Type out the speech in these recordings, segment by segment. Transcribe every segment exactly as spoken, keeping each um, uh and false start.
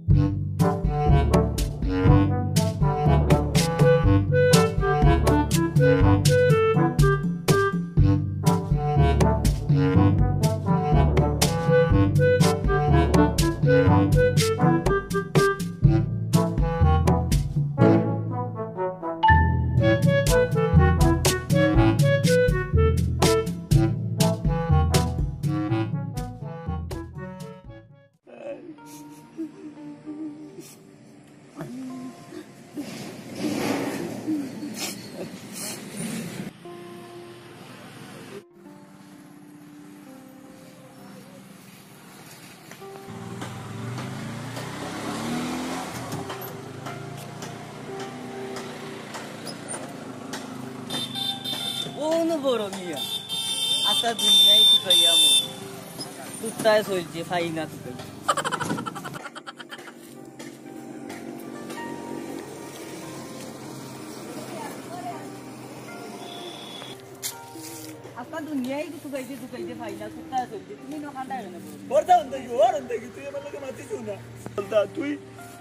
কোন বড় মিয়া? আস্তা দুনিয়াই তুকাইয়া মরি। কুত্তায় চলছে, ফাই না তুকাই। আস্তা দুনিয়াই তুকাইতে তুকাইতে ফাই না, কুত্তায় চলছে। তুমি নখান দাঁড়ায় না। ওর দাও, ওর দাও, তুই আমার লগে মাতিস না। বলতা, তুই,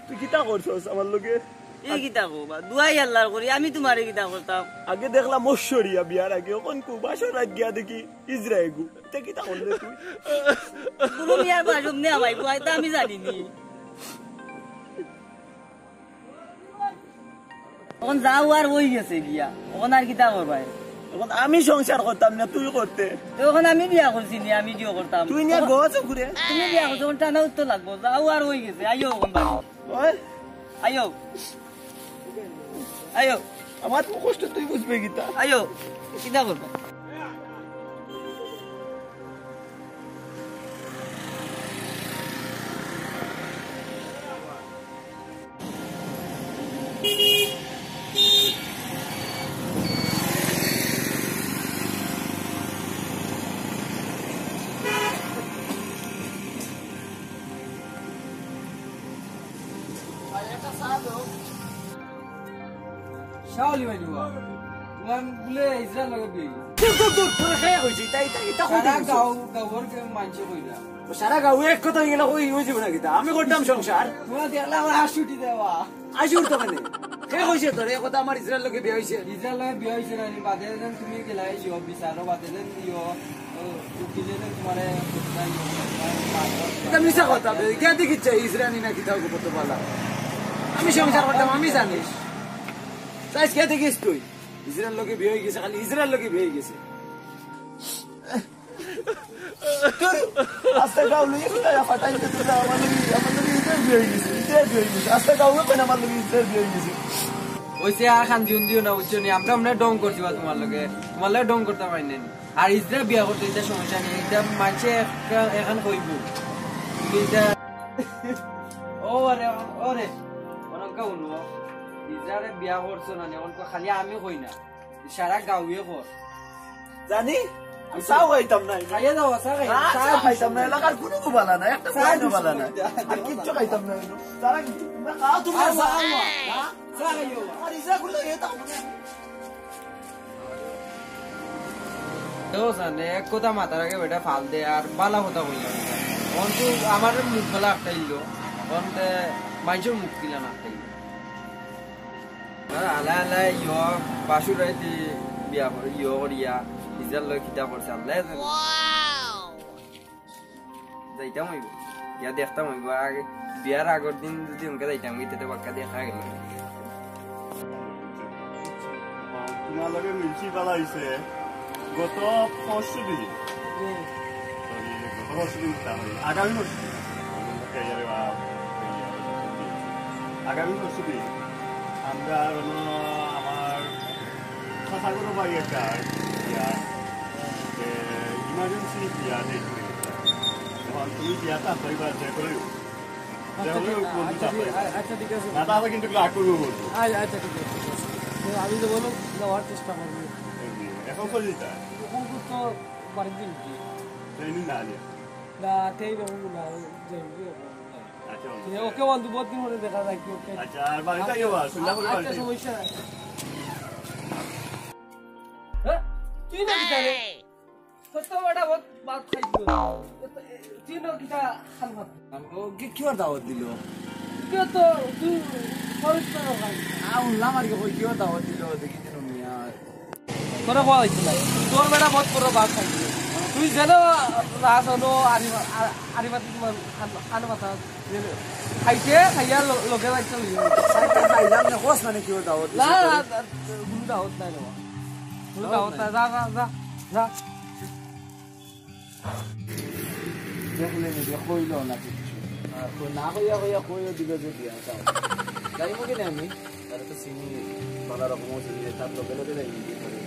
তুই কিতা করছস আমার লগে? এই কিতা কও বা? দুয়াই আল্লাহর করি, আমি তুমারে কিতা করতাম? আগে দেখলাম ঐশ্বরিয়া বিয়ার আগে, অখন কু বাসর রাত গিয়া দেখি ইজরা এগু। তে কিতা করলে তুই? গুরু মিয়ার বাসব নে আমাই বুয়াই, তা আমি জানি নি। অখন যা অওয়ার অই গেছে গিয়া, অখন আর কিতা করবায়? অখন আমি সংসার করতাম না, তুই করতে। তে অখন আমি বিয়া করছি নি, আমি কিও করতাম? তুই নিয়া অখন গছ ঘুরে। তুমি বিয়া করছো, অখন টানা উত্তর লাগবো, যা অওয়ার অই গেছে, আইও অখন বাড়ি। ওই, আইও। আইও। আমার তো কষ্ট তুই বুঝবে কিতা? আইও। কিতা করবে? শাওলি ভাই, তোমার বুলে ইজরার লগে বিয়া। দূর, দূর, দূর, তোরে কে কইছে? ইতা, ইতা, ইতা কই সারা দিছে? গাঁও, গাঁওর কেউ মানছে কইলা। ও সারা গাঁও এক কথা অইগেলে কই, অই যাইবো না কিতা? আমি করতাম সংসার। তোমার দেখলে আমার হাসি উঠি দেওয়া। হাসি উঠতো কেনে? কে কইছে তোরে? এ কথা আমার ইজরার লগে বিয়া অইছে। ইজরার লগে বিয়া অইছে না, বাদে যেন তুমি গেলা আইছো, বিচারো বাদে যেন দিও। ইটা মিছা কথা বে, কে দেখিছে ইজরানি না কিতা অগু কত বালা? আমি সংসার করতাম, আমি জানি। চাইস কে দেখিস তুই? ইজরার লগে বিয়া অই গেছে, খালি ইজরার লগে বিয়া অই গেছে। আস্তা গাঁও লইয়া কিতা ফাটাই দিতে না, আমার লগে, আমার লগে ইজরার বিয়া অই গেছে, ইজরার বিয়া অই গেছে। আস্তা গাঁও কই না আমার লগে ইজরার বিয়া অই গেছে। অইছে আর খান দিউন দিও না, বুঝছো নি? আমরা, আমরা ঢং করছি বা তোমার লগে, তোমার লগে ঢং করতাম পারি না নি। আর ইজরা বিয়া করতে ইটা সমস্যা নাই, ইটা মানষে একটা, এখান কইবো। কিন্তু ইটা, ও আরে, ও রে, অনকা হুনো, ইজরারে বিয়া করছো না নি, অখন খালি আমি কই না, সারা গাঁওয়ে কর। জানি, আমি চাও খাইতাম না। খাইয়া যাও, চা খাইয়া না, চা চা খাইতাম না, এলাকার কুনু বালা না, একটা চা চা বালা না। আর কিচ্ছু খাইতাম না। তারা কি, তোমরা খাও, তোমরা চা খাও। খাও। হ্যাঁ? চা খাইও। আর ইজরা করলে এ তাও না। তো জানে, এক কথা মাথার আগে বেটা ফাল দে, আর বালা কথা কইলাম। অখন তো আমার মুখ বালা আটকাইলো, অখন তে মানষর মুখ কিলা আটকাইলো। আর আলা আলা ইয়ো, বাসুর রাইতে বিয়া করি, ইয়ো করিয়া, ইজরার লগে কিতা করছে, আল্লাহ জানে। যাইতাম অইবো, গিয়া দেখতাম অইবো। আগে, বিয়ার আগর দিন যদি অনকা যাইতাম, ইতে তো বাক্কা দেখা গেল। তোমার লগে মিলছি বালা অইছে। গত পরশু দিন। হুম। Sorry, গত পরশু দিন তা নয়, আগামী পরশু দিন। এই আরে বাপ, এই আরে বাপ। আগামী পরশু দিন আমরা অনো আমার চাচাগুলো বাড়ি একটা ইয়া, এ, emergency ইয়া, date পড়ে গেছে। এখন তুমি বিয়াটা হইবার যে করে আচ্ছা, ঠিক আছে, আচ্ছা, ঠিক আছে। না, তাহলে কিন্তু রাগ করবো বলবো। আচ্ছা, আচ্ছা, ঠিক আছে, ঠিক আছে। তো আমি তো বললাম, যাওয়ার চেষ্টা করবো। এই যে, এখন কই যেটা? এখন তো বাড়ির দিন কি? ট্রেনিং না আগে। না, ট্রেন এখন না, যাই হোক, এখন। আচ্ছা, ঠিক আছে, ওকে বন্ধু, বহুত দিন পরে দেখা যায় কি, ওকে। আচ্ছা, আর বাড়িতে আইও, আর সন্ধ্যা করে আচ্ছা, বাড়িতে। সমস্যা নাই। হ্যাঁ? তুই না কিতা রে? তোর তো বেটা বহুত ভাত খাইছো। তুই না কিতা খান ভাত? ও কি, কি আর দাওয়াত দিল? তো তুই খরচ তো দরকার। আ, উল্লা মারি কই কিও দাওয়াত দিল, দেখি দিন মিয়া। তোরা কওয়া হইছে না। তোর বেটা বহুত বড় বাপ খাইছে। তুই যেন রাস হলো আরি-, আ-, আরিবাতি তোমার খান-, খান মাথা যেন খাইছে, খাইয়া ল-, লগে লাগছে লইয়া। খাইলাম না, কস মানে কিও দাওয়াত না, দিছে না, তোরে? না, কোনো দাওয়াত নাই রে বাবা। কোনো দাওয়াত দাওয়াত নাই। নাই। যা, যা, যা, যা। দেখলে নি, কইল না কিচ্ছু। আর কই-, না কইয়া কইয়া কইও দিল যে বিয়া চাও। যাইমু কি না আমি? তাহলে তো চিনি, বালা রকমও চিনি, তার লগে লগে যাইমু কি করে।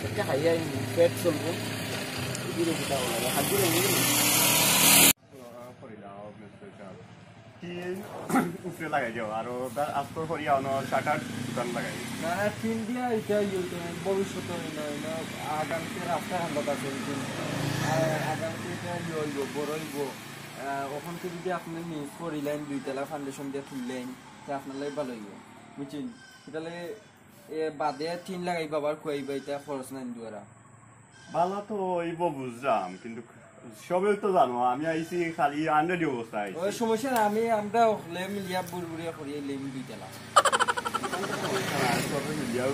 সেটা খাইয়া আইমু, পেট চলবো। এগুলো কিতা বলা যায়? হাত দিয়ে নেই। করিলাও, মিস্টার সাহেব। টিন উপরে লাগাই যাও, আর ওটা আস্তর করিয়া অনো শাটার দোকান লাগাই। না, টিন দিয়া এটা ইয়ে হইতো না, ভবিষ্যতে হয় না, না, আগামীতে রাস্তা হালত আছে, কিন্তু, আ-, আগামীতে এটা ইয়ে হইব, বড় হইব। আ, ওখান থেকে যদি আপনি নিউজ করিলেন, দুইতলা ফাউন্ডেশন দিয়ে তুললেন, তে আপনার লাগি ভালো হইব, বুঝছেন? তাহলে এ বাদে টিন লাগাইবা, আবার খুয়াইবা, এটা খরচ নাই দুয়ারা। বালা তো হইব বুঝলাম, কিন্তু সবে তো জানো, আমি আইছি খালি আনরেডি অবস্থা আইছি। ওই সমস্যা না, আমি, আমরা হকলে মিলিয়া বুড়বুড়িয়া করিয়া লেম দুইতলা। সবে মিলিয়া,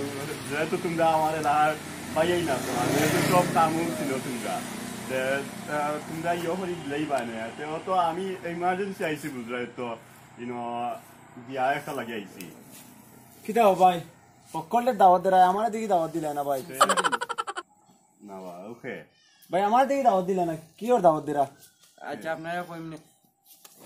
যেহেতু তোমরা আমার এলাকার ভাইয়াই না তো, আমি তো সব কামও ছিল তোমরা। যে, আহ, তোমরা ইয়ে করি দিলেই বানে। তো, তো আমি ইমার্জেন্সি আইছি বুঝলাই তো, ইনো বিয়া একটা লাগি আইছি। কিতা ও ভাই? হকলরে দাওয়াত দিরা, আমারে দেখি দাওয়াত দিলা না ভাই। না বা, ওকে। ভাই, আমারে দেখি দাওয়াত দিলা না, কিওর দাওয়াত দিরা? আচ্ছা, আপনারে কইমনে।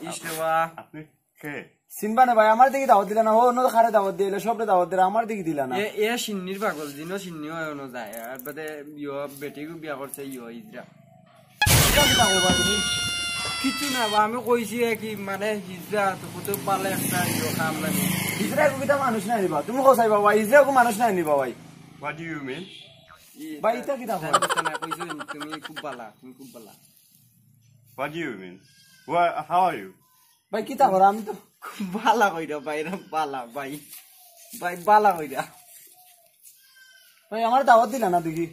ইস রে বা। আপনি কে? চিনবা না ভাই, আমারে দেখি দাওয়াত দিলা না, ও অন্য কারে দাওয়াত দিলা, সবরে দাওয়াত দিলা, আমারে দেখি দিলা না। এ, এ সিন্নির পাগল, দিনও সিন্নি হয় অনো যায়। আর বাদে ইয়ো বেটিগু বিয়া করছে ইয়ো ইজরা। কিতা কিতা কইবা তুমি? কিচ্ছু না বা, আমি কইছি এ কি মানে হিজরা তো কত পালে একটা ইয়ো কাম লাগে। হিজরা এগু কিতা মানুষ নায় নি বা? তুমি কও চাই বাবা, হিজরা এগু মানুষ নায় নি বা ভাই? What do you mean? ভাই, ইতা কিতা কয়? জানো না, কইছো তুমি খুব বালা, তুমি খুব বালা। What do you mean? Wha-, how are you? ভাই, কিতা করা? আমি তো খুব বালা কইরা ভাই, রে বালা ভাই। ভাই, বালা কইরা। ভাই, আমারে দাওয়াত দিলা না দেখি।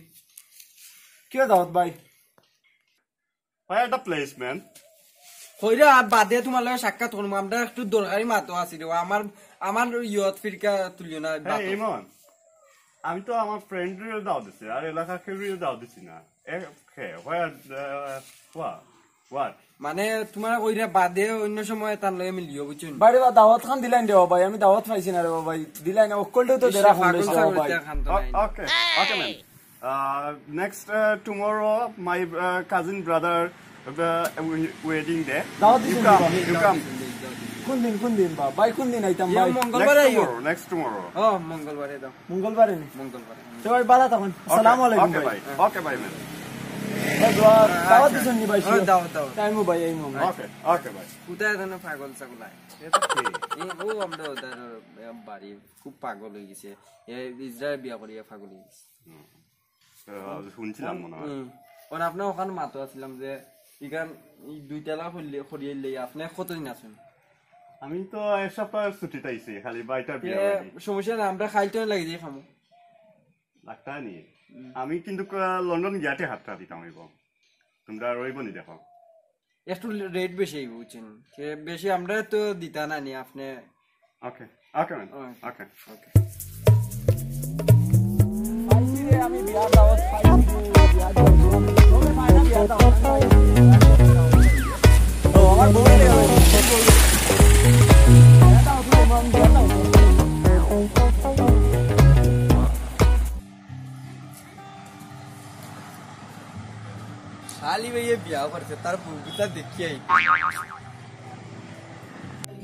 কিওর দাওয়াত ভাই? ভাই, একটা প্লেসমেন্ট। কইরা বাদে তোমার লগে সাক্ষাৎ করমু। আমরা একটু দরকারি মাতো আছি রে। আমার, আমার ইয়ত ফিরকা তুলিও না। Hey, বাতো। ইমন, আমি তো আমার ফ্রেন্ডরে দাওয়াত দিছি, আর এলাকা কেউরে দাওয়াত দিছি না। এ, okay, where, uh, what? What? মানে, তোমার কইরা বাদে অন্য সময় তার লগে মিলিও, বুঝছো নি? ভাই রে বা, দাওয়াত খান দিলাইন রে বা ভাই, আমি দাওয়াত পাইছি না রে বা ভাই, দিলাইন না, অকলটাও তো সে দেরা পাগল খান রে বা ছাগল ভাই। ইটা খান তো ও-, নাই। Okay, okay, man. Uh, next, uh, tomorrow, my, uh, cousin brother, uh, we-, wedding day. দাওয়াত You দিছেন come, নি বা? You come. কোন দিন, কোন দিন বা? ভাই, কোন দিন আইতাম ইয়া, ভাই? মঙ্গলবারে Next আইও। Tomorrow, next tomorrow. ও, মঙ্গলবারে দাও। মঙ্গলবারে নি? মঙ্গলবারে। তো ভাই, বালা থাকইন। Okay, আসসালামু আলাইকুম okay, ভাই। ভাই. Okay, bye, man. ভাই, দোয়া, দাওয়াত আচ্ছা। দিছেন নি ভাই? ও, দাওয়াত, দাওয়াত। টাইমও ভাই, এই moment। Okay, okay, ভাই. কোথায় যেন পাগল ছাগল আয়? এটা কে? এ, ও, আমরা ওদের, এ, বাড়ি খুব পাগল হয়ে গেছে। এ, ইজরায়েল বিয়া করিয়া পাগল হয়ে গেছে। হুম। আহ, শুনছিলাম মনে হয়। হুম। ওর আপনার ওখানে মাতো আছিলাম যে, ইখান এই দুইতলা করলে, করিয়ে লই, আপনি কতদিন আছেন? আমি তো এক সপ্তাহ ছুটিত আইছি, খালি ভাইটার বিয়া এ, বাড়ি। সমস্যা নাই, আমরা খাইতে লাগি যাই খামো। লাগতা নি? হুম। আমি কিন্তু, আহ, লন্ডন গিয়াতে হাতটা দিতাম হইব। তোমরা রইব নি দেখো। একটু রেট বেশি হইব, বুঝছেন? সে বেশি আমরা তো দিতা না নি, আপনি। Okay, okay, man. Okay. Okay. Okay. পাইছি রে, আমি বিয়ার দাওয়াত পাইছি রে, বিয়ার দাওয়াত। তবে পায় না বিয়ার দাওয়াত, আমি পাইছি। ও, আমার বউ রে, আমার বউ। বিয়ার দাওয়াত, বিয়ার দাওয়াত। শালি ভাইয়ে বিয়া করছে, তার বউগুলা দেখিয়াই।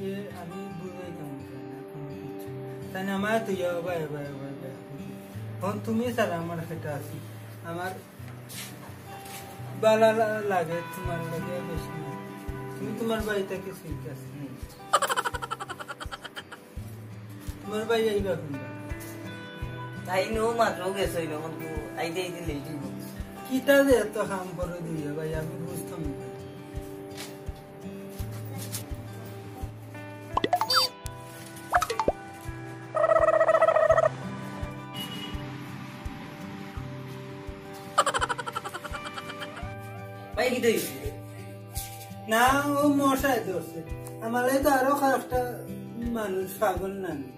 এ, আমি বুঝাইতাম না, কোনো কিছু। তাই না, আমার তো ইয়া, ভাই, ভাই, ভাই, ভাই। এখন তুমি ছাড়া আমার সেটা আছে। আমার ভালা লা-, লাগে তোমার লাগে বেশি না। তুমি তোমার বাড়িতে কিছু ঠিক আছে। তোমার ভাই আইবা কোনটা? তাই নো মাত্র গেছে হইলো, এখন তো আইতে আইতে লেট হইব। কিতা যে এত কাম করে দিয়ে ভাই, আমি বুঝতাম না। ভাই, কি দই? না, ও মশায় ধরছে। মালাই তো আরো কয়েকটা মানুষ পাগল নানি।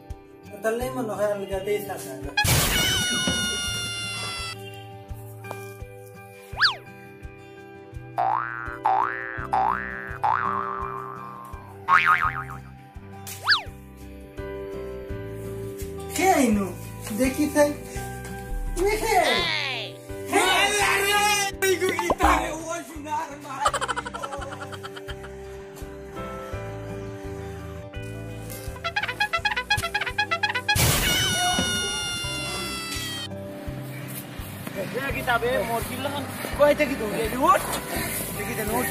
তাহলে মনে হয় আলগাতেই থাকা। কে আইনো? দেখি চাই। কে? হে, আরে, এই গো, কি তারে, ও সোনার মা। এ কিতাবে মোর কিল্লাখান কই থাকি দৌড়িয়া দি উঠ। দেখি দেন উঠ।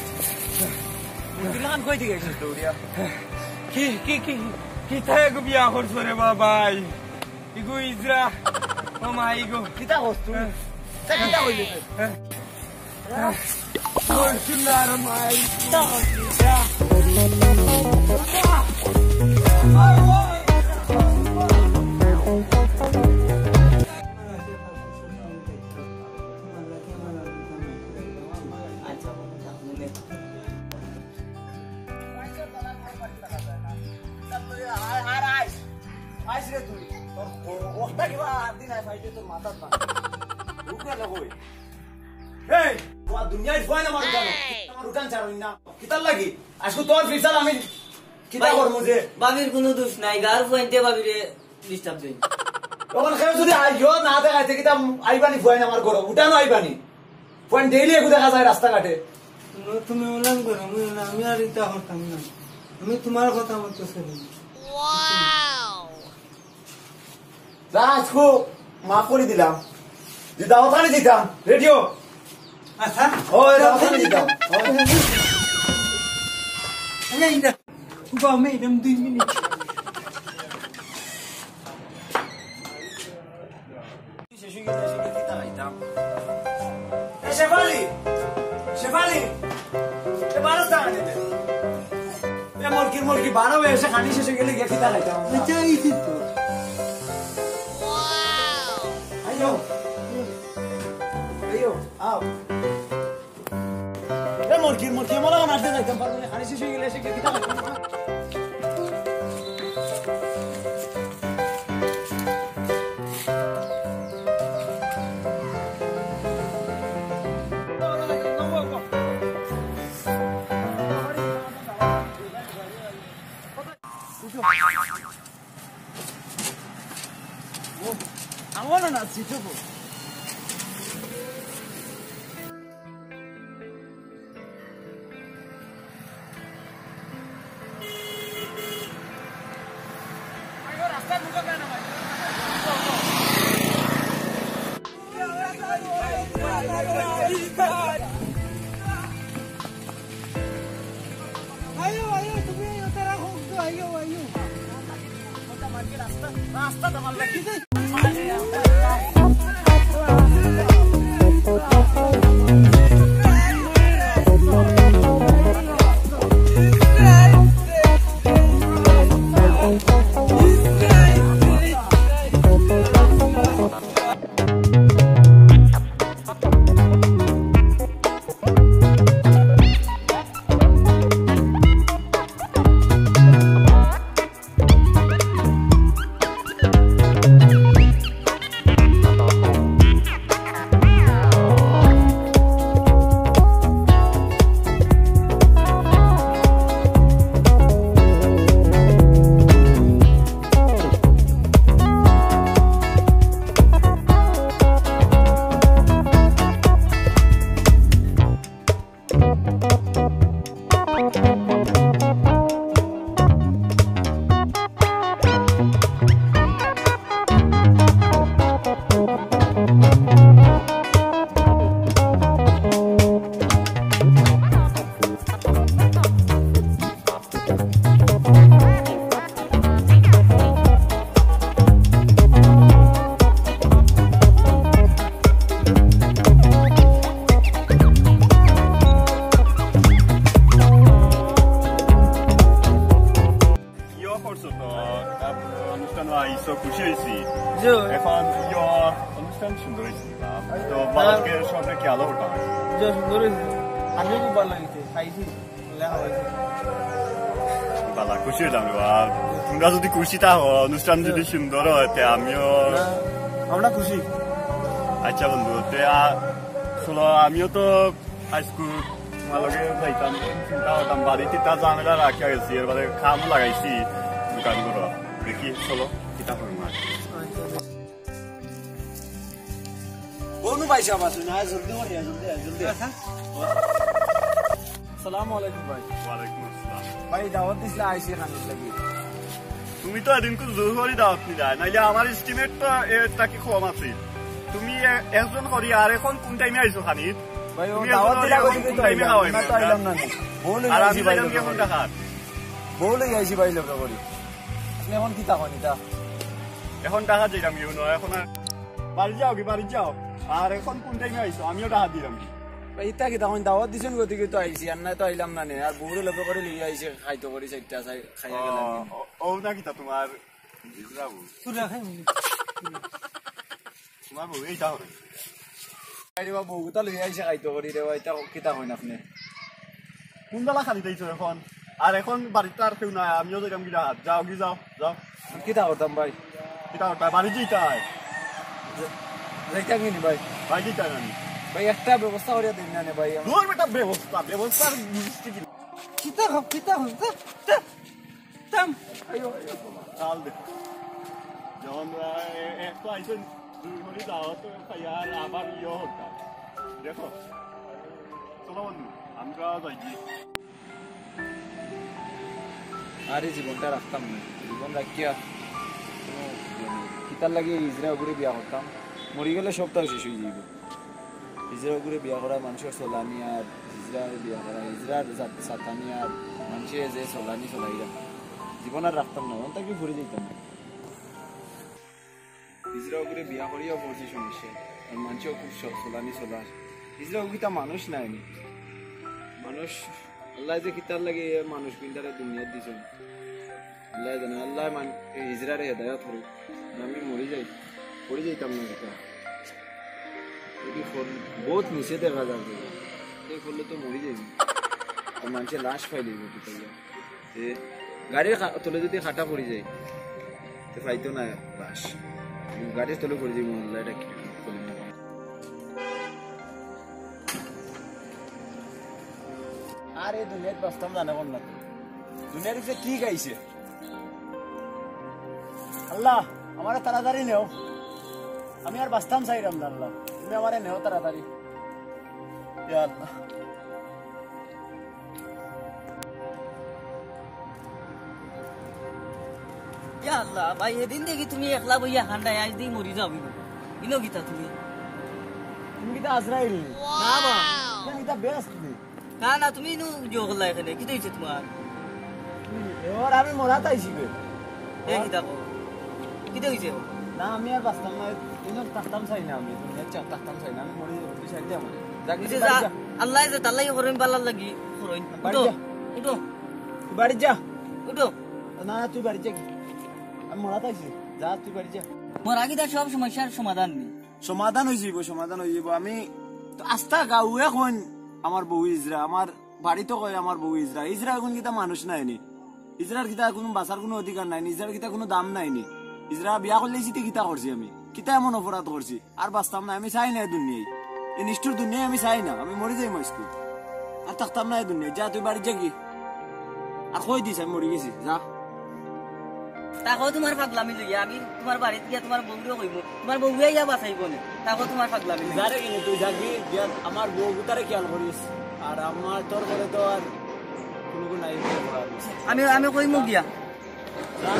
মোর কিল্লাখান কই থাকি আইছিস দৌড়িয়া? কি, কি, কি, কি তাই গো বিয়া করছো রে বাবাই? ইগো ইজরা, ও মাই গো। কিতা করছ তুই? তা কিতা কইলি তুই? ওই সোনার মাই। কিতা করছ তুই? আইস রে তুই, তোর ও-, ওটা কিবা আর দিন আয় পাইতে তোর মাথার না। উঠবে না কই? এই, তোর দুনিয়ার ফুয়াইন আমার উঠানো। আমার উঠান ছাড়ুন না। কিতার লাগি? আজকে তোর ফিরসাল আমি কিতা ভাই, করমু যে? ভাবির কুনু দোষ নাই, গার ফুয়াইন্তে ভাবিরে disturb দেইন। তখন কেউ যদি আইও না দেখাইতে কিতা আইবানি ফুয়াইন আমার ঘরো? উঠানো আইবানি? ফুয়াইন daily এগু দেখা যায় রাস্তাঘাটে। তুমি, তুমি ওলান করো, আমি ওলান, আমি আর ইতা করতাম না। আমি তোমার কথা মতো চলি। যা, আজকু মাফ করি দিলাম। যে দাওয়াত আনি দিতাম, রেডিও। আচ্ছা। ওই দাওয়াত আনি দিতাম। ওই। আরে, ইটা। উবা, আমি এরম দুই মিনিট। শেষ অই গেলে, শেষ অই গেলে কিতা খাইতাম? এ শেফালি! শেফালি! এ বারো টাকা দিতে। এ মুরগি, মুরগি, বারো হয়ে এসে খানি শেষ অই গেলে গিয়া কিতা খাইতাম? আচ্ছা, এই তো। আইও। আইও, আও। এ মুরগি, মুরগি, মোরা মারতে যাইতাম পারবো না, খানি শেষ অই গেলে এসে গিয়া কিতা খাইতাম? I wanna not see trouble. আইও, আইও, তুমি ওটা রাখো, আইও, আইও। রাস্তা, রাস্তা তো ভালো লাগছে। ইয়ো করছো তো, তার অনুষ্ঠান আইছো, খুশি হইছি। জি। এখন ইয়ো অনুষ্ঠান সুন্দর হইছে। তো বাবাকে সবরে খেয়াল ওঠা। জি, সুন্দর হইছে। আমিও খুব ভালো লাগছে, খাইছি, লেখা হইছে। বালা, খুশি অইলাম রে বা। তুমরা যুদি খুশি থাকো, অনুষ্ঠান যুদি সুন্দর অয়, তে আমিও না, আমরা খুশি। আচ্ছা বন্ধু, তে আ-, চলো, আমিও তো হাইস্কুল তুমার লগে যাইতাম, চিন্তা করতাম, বাড়িত ইতা ঝামেলা রাখিয়া গেছি, এরবাদে কামও লাগাইছি দোকান করো। দেখি, চলো, কিতা করমু আর। বনু ভাই সাহেব আছইন, আয় জলদি করি, আয় জলদি, আয় জলদি। আসসালামু আলাইকুম ভাই। ওয়ালাইকুম আসসালাম। ভাই, দাওয়াত দিছলা, আইছি খানিত লাগি। তুমি তো এদিনকু জোর করি দাওয়াত নিলায়, নাইলে আমার estimate তো এর থাকি কম আছিল। তুমি এ-, একজন করি আর অখন কুন টাইমে আইছো খানিত? ভাই, ও তুমি দাওয়াত একজন করি দিলা অখন গতিকে কুন তো টাইমে আইলাম, খাওয়াই না তো না? আইলাম না নি। বউ লই আইছি ভাই, লগে অখন করি। ঢাকাত। বউ লই আইছি ভাই লগে করি। আপনে অখন কিতা কইন ইতা? অখন ঢাকাত যাইরাম গিয়া, অখন আর বাড়িত যাওগি, বাড়িত যাও। আর অখন কুন টাইমে আইছো? আমিও ঢাকাত দিরাম। ভাই, ইতা কিতা কইন? দাওয়াত দিছইন গতিকে তো আইছি, আর নায় তো আইলাম না নে। আর বউরে লগে করি লইয়া আইছি, খাইতো করি চাইরটা চাই, খাইয়া গেলাম। ও, ও, ও না কিতা তুমার হিজড়া বউ? তুই রাখ, হ্যাঁ। তুমার বউ এইটা হবে। আরে বা, বউগুতা লইয়া আইছে খাইতো করি রে বা, ইতা কিতা কইন আপনে? কুন বেলা খালি যাইছো অখন? আর অখন বাড়িত আর কেউ নাই, আমিও যাইরাম গি ঢাকাত। যাওগি, যাও, যাও। কিতা করতাম ভাই? কিতা করতাম? বাড়িত যাইতায়। যা-, যাইতাম নি ভাই? বাড়িত যাইতায় না নি? ভাই, একটা ব্যবস্থা করিয়া দেইন না নে ভাই। দূর বেটা, ব্যবস্থা, ব্যবস্থার বুঝতে কি? কিতা কও, কিতা কও, কিতা, কিতা? থাম। আইও, আইও, বাবা। কাল দেখো। যখন, আহ, এ-, এক তো আইছেন, দুই ঘড়ি দাওয়াত তো খাই, আর আবার ইয়ে হতা। দেখো। চলো বন্ধু, আমরা যাই গি। আর ই জীবনটা রাখতাম না। জীবন রাখিয়া কুনু ইয়ে নাই। কিতার লাগি হিজড়া অগুরে বিয়া করতাম? মরি গেলে সবটাউ শেষ অইযিবো। হিজড়া অগুরে বিয়া করা মানষর চলানি আর হিজড়ারে বিয়া করা, হিজড়ার জাত-, জাতানি আর মানষে যে চলানি চলাইরা। জীবন আর রাখতাম না, অন থাকি ফুরি যাইতাম না। হিজড়া অগুরে বিয়া করিয়াও পড়ছি সমস্যা, আর মানষেও খুব চ-, চলানি চলার। হিজড়া অগুতা মানুষ নায় নি। মানুষ, আল্লায় যে কিতার লাগি এ মানুষ গুইন্তারে দুনিয়াত দিছইন। আল্লায় জানে, আল্লায় মান-, এই হিজড়ারে হেদায়াত করুক। আমি মরি যাই, পড়ি যাইতাম না কিতা। যদি ফল-, বউত নিচে দেখা যার যে, এই ফলে তো মরি যাইবি। আর মানষে লাশ পাইলিবো কিতা ইয়া। এ, গাড়ির খা-, তলে যদি কাটা পড়ি যায়, তে পাইতো না লাশ। গাড়ির তলে পড়ি যাইবো, আল্লায় ডাকি। আর এই দুনিয়াত বাঁচতাম জানে কোন না। দুনিয়ার ভিতরে কি গাইছে? আল্লাহ, আমারে তাড়াতাড়ি নেও। আমি আর বাঁচতাম চাইরাম না, আল্লাহ। তুমি আমারে নেও তাড়াতাড়ি। ইয়া আল্লাহ। ইয়া আল্লাহ, ভাই, এদিন দেখি তুমি একলা বইয়া কান্দায়, আইজ দেখি মরি যাও ইনো। ইনো কিতা তুমি? তুমি কিতা আজরাইল নি? না বা। তুমি কিতা বেহেস্ত নি? না, না, তুমি ইনো জো করলা এখানে, কিতা অইছে তুমার? ওর আমি মরাত আইছি বে। এ কিতা কও? কিতা অইছে? না, আমি আর বাঁচতাম না, ইনো থাকতাম চাই না আমি, দুনিয়াত চা-, থাকতাম চাই না, আমি মরি যাইতাম। যাক, নিচে যা, বাড়ি যা। আল্লায় যে তাল্লাই করইন, বালার লাগি করইন। বাড়ি উঠো, যা। উঠো। তুই বাড়ি যা। উঠো। না, না, তুই বাড়ি যা কি? আমি মরাত আইছি। যা, তুই বাড়ি যা। মরা কিতা সব সমস্যার সমাধান নি? সমাধান অইযিবো, সমাধান অইযিবো। আমি তো আস্তা গাউয়ে কইন আমার বউ হিজড়া, আমার বাড়িত কয় আমার বউ হিজড়া। হিজড়া অগুন কিতা মানুষ নায় নি? হিজড়ার কিতা কুনু বাঁচার কুনু অধিকার নাই নি? হিজড়ার কিতা কুনু দাম নাই নি? হিজড়া বিয়া করলে ইতে কিতা করছি আমি? কিতা এমন অপরাধ করছি? আর বাঁচতাম না, আমি চাই না এ দুনিয়ায়। এই নিষ্ঠুর দুনিয়ায় আমি চাই না, আমি মরি যাইমু আইজকু। আর থাকতাম না এ দুনিয়ায়। যা, তুই বাড়ি যা কি? আর কই দিস আমি মরি গেছি, যা। থাকো তুমার পাগলামি লইয়া, আমি তুমার বাড়িত গিয়া তুমার বউরে কইমু, তুমার বউয়ে ইয়া বাঁচাইবো নে। থাকো তুমার পাগলামি লইয়া। যারে কিনে তুই যাবি, গিয়া আমার বউ গুতারে খেয়াল করিস। আর আমার তোর পরে তো আর কুনু কুনু নাই, আমি, আমি কইমু গিয়া। যা।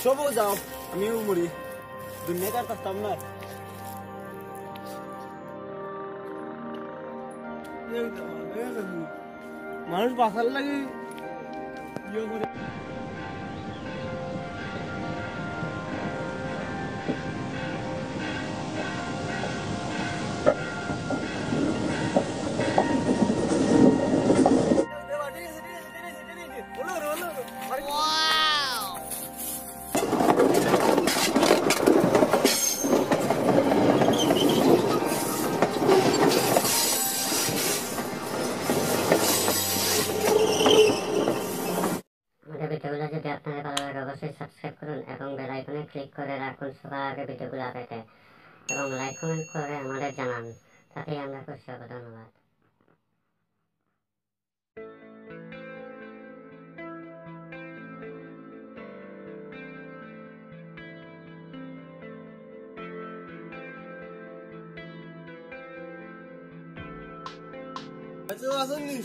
সবও যাও, আমিও মরি। দুনিয়াত আর থাকতাম না। মানুষ বাঁচার লাগি ইয়ে করে। ক্লিক করে রাখুন সবার আগে ভিডিওগুলো পেতে এবং লাইক কমেন্ট করে আমাদের জানান, তাতেই আমরা খুশি হব। ধন্যবাদ। আচ্ছা, আসুন নি।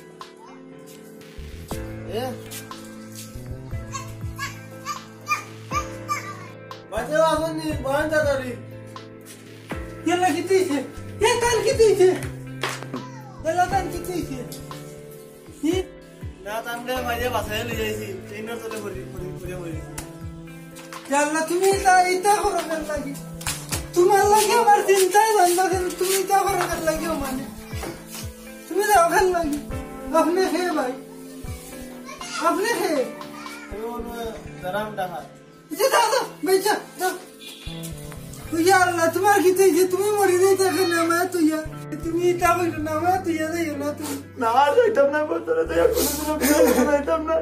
এ? বাচ্চা আসুন নি, বয়ান তাড়াতাড়ি। ইয়াল্লা, কিতা অইছে? এ, তান কিতা অইছে? ইয়াল্লা, তান কিতা অইছে? কি? না, তানরে মারিয়া বাসায় লই যাইছি। ট্রেনের তলে পড়ি, পড়ি, পড়িয়া মরি গেছি। ইয়াল্লা, তুমি ইতা, ইতা করো কেন লাগি? তোমার লাগি আমার চিন্তায় জানবা কেন? তুমি ইতা করো কেন লাগি, ও মানে? তুমি যাও কেন লাগি? আপনি কে ভাই? আপনি কে? আমি মনে হয় দাঁড়ান ডাকাত। যা, যা, যা, ভাই, যা, যা। ও ইয়া আল্লাহ, তোমার কিতা অইছে? তুমি মরি যাইতা কেনে, আমার তুইয়া। তুমি ইতা কইরো না, আমার তুইয়া যাইও না তুমি। না, আর যাইতাম না, বলতে না, যাইয়া কোনো দিনও বিয়ে করতে যাইতাম না।